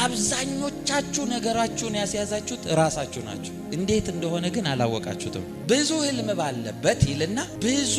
አብዛኞቻችሁ ነገራችሁን ያስያዛችሁት ራሳችሁ ናችሁ። እንዴት እንደሆነ ግን አላወቃችሁትም። ብዙ ህልም ባለበት ይልና ብዙ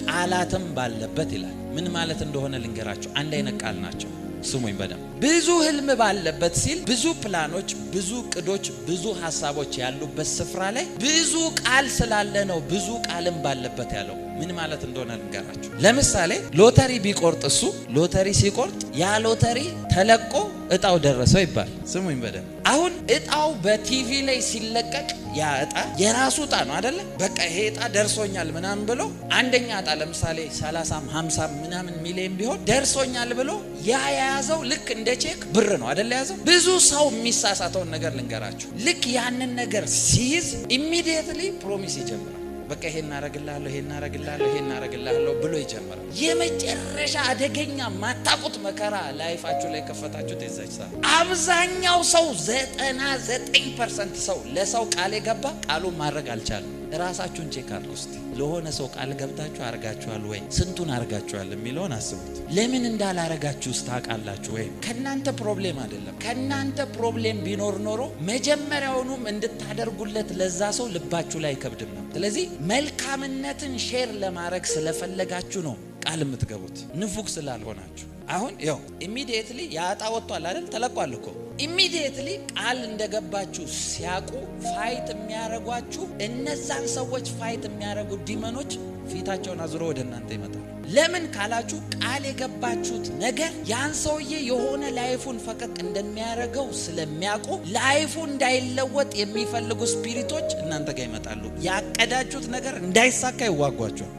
ቃላትም ባለበት ይላል። ምን ማለት እንደሆነ ልንገራችሁ። አንድ አይነት ቃል ናቸው። ስሙኝ በደንብ። ብዙ ህልም ባለበት ሲል ብዙ ፕላኖች፣ ብዙ እቅዶች፣ ብዙ ሀሳቦች ያሉበት ስፍራ ላይ ብዙ ቃል ስላለ ነው ብዙ ቃልም ባለበት ያለው። ምን ማለት እንደሆነ ልንገራችሁ። ለምሳሌ ሎተሪ ቢቆርጥ፣ እሱ ሎተሪ ሲቆርጥ ያ ሎተሪ ተለቆ እጣው ደረሰው ይባል። ስሙኝ በደንብ። አሁን እጣው በቲቪ ላይ ሲለቀቅ ያ እጣ የራሱ እጣ ነው አደለ? በቃ ይሄ እጣ ደርሶኛል ምናምን ብሎ፣ አንደኛ እጣ ለምሳሌ 30፣ 50 ምናምን ሚሊዮን ቢሆን፣ ደርሶኛል ብሎ ያ የያዘው ልክ እንደ ቼክ ብር ነው አደለ የያዘው። ብዙ ሰው የሚሳሳተውን ነገር ልንገራችሁ። ልክ ያንን ነገር ሲይዝ immediately promise ይጀምራል። በቃ ይሄን አረግልሃለሁ፣ ይሄን አረግልሃለሁ፣ ይሄን አረግልሃለሁ ብሎ ይጀምራል። የመጨረሻ አደገኛ ማታቁት መከራ life ኣችሁ ላይ ከፈታችሁት የዛች ሰዓት። አብዛኛው ሰው፣ 99% ሰው ለሰው ቃል የገባ ቃሉን ማድረግ አልቻለም። ራሳችሁን check አድርጉ እስቲ። ለሆነ ሰው ቃል ገብታችሁ አርጋችኋል ወይ? ስንቱን አርጋችኋል የሚለውን አስቡት። ለምን እንዳላረጋችሁ ውስጥ ታውቃላችሁ ወይ? ከእናንተ problem አይደለም። ከእናንተ problem ቢኖር ኖሮ መጀመሪያውኑም እንድታደርጉለት ለዛ ሰው ልባችሁ ላይ አይከብድም ነው። ስለዚህ መልካምነትን share ለማድረግ ስለፈለጋችሁ ነው ቃል የምትገቡት፣ ንፉግ ስላልሆናችሁ። አሁን ያው immediately ያ ዕጣ ወጥቷል አይደል? ተለቋል እኮ። Immediately ቃል እንደገባችሁ ሲያውቁ fight የሚያረጓችሁ፣ እነዛን ሰዎች fight የሚያረጉ demon ኦች ፊታቸውን አዙሮ ወደ እናንተ ይመጣሉ። ለምን ካላችሁ ቃል የገባችሁት ነገር ያን ሰውዬ የሆነ life ኡን ፈቀቅ እንደሚያደርገው ስለሚያውቁ life ኡ እንዳይለወጥ የሚፈልጉ spirit ኦች እናንተ ጋር ይመጣሉ። ያቀዳችሁት ነገር እንዳይሳካ ይዋጓችኋል።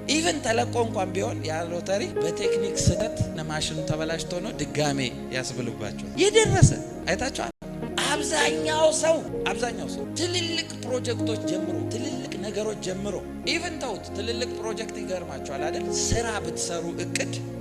Even ተለቆ እንኳን ቢሆን ያ ሎተሪ በቴክኒክ ስህተት ማሽኑ ተበላሽቶ ነው ድጋሜ ያስብሉባቸዋል። የደረሰ አይታችኋል። አብዛኛው ሰው ትልልቅ ፕሮጀክቶች ጀምሮ፣ ትልልቅ ነገሮች ጀምሮ፣ even ተውት፣ ትልልቅ ፕሮጀክት ይገርማችኋል አይደል? ስራ ብትሰሩ፣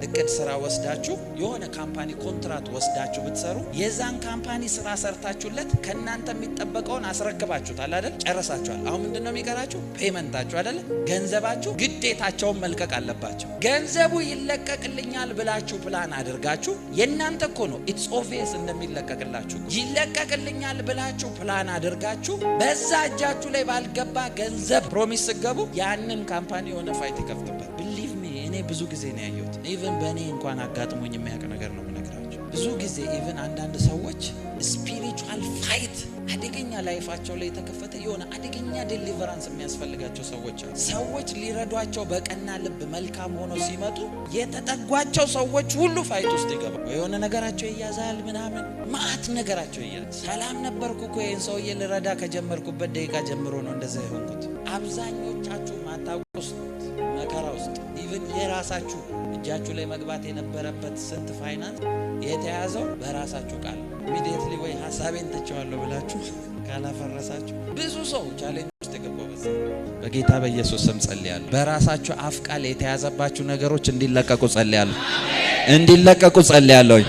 እቅድ ስራ ወስዳችሁ፣ የሆነ company ኮንትራት ወስዳችሁ ብትሰሩ፣ የዛን company ስራ ሰርታችሁለት ከእናንተ የሚጠበቀውን አስረክባችሁታል አይደል? ጨረሳችኋል። አሁን ምንድን ነው የሚቀራችሁ? Payment ኣችሁ አይደለ? ገንዘባችሁ። ግዴታቸውን መልቀቅ አለባቸው። ገንዘቡ ይለቀቅልኛል ብላችሁ ፕላን አድርጋችሁ፣ የእናንተ እኮ ነው፣ it's obvious እንደሚለቀቅላችሁ፣ ይለቀቅልኛል ብላችሁ ፕላን አድርጋችሁ በዛ እጃችሁ ላይ ባልገባ ገንዘብ promise ስትገቡ ያንን company የሆነ fight ይከፍትበት። Believe me፣ እኔ ብዙ ጊዜ ነው ያየሁት። Even በእኔ እንኳን አጋጥሞኝ የሚያውቅ ነገር ነው የምነግራችሁ። ብዙ ጊዜ even አንዳንድ ሰዎች spiritual fight አደገኛ life ኣቸው ላይ የተከፈተ፣ የሆነ አደገኛ deliverance የሚያስፈልጋቸው ሰዎች አሉ። ሰዎች ሊረዷቸው በቀና ልብ መልካም ሆነው ሲመጡ የተጠጓቸው ሰዎች ሁሉ fight ውስጥ ይገባል። የሆነ ነገራቸው ይያዛል፣ ምናምን ማአት ነገራቸው ይያዛል። ሰላም ነበርኩ እኮ፣ ይህን ሰውዬ ልረዳ ከጀመርኩበት ደቂቃ ጀምሮ ነው እንደዛ የሆንኩት። አብዛኞቻችሁ ማታውቁት መከራ ውስጥ፣ even የራሳችሁ እጃችሁ ላይ መግባት የነበረበት ስንት ፋይናንስ የተያዘው በራሳችሁ ቃል። Immediately ወይ ሀሳቤን ትቼዋለሁ ብላችሁ ካላፈረሳችሁ ብዙ ሰው challenge ውስጥ የገባው በዛ። በጌታ በኢየሱስ ስም ጸልያለሁ። በራሳችሁ አፍ ቃል የተያዘባችሁ ነገሮች እንዲለቀቁ ጸልያለሁ። እንዲለቀቁ ጸልያለሁ።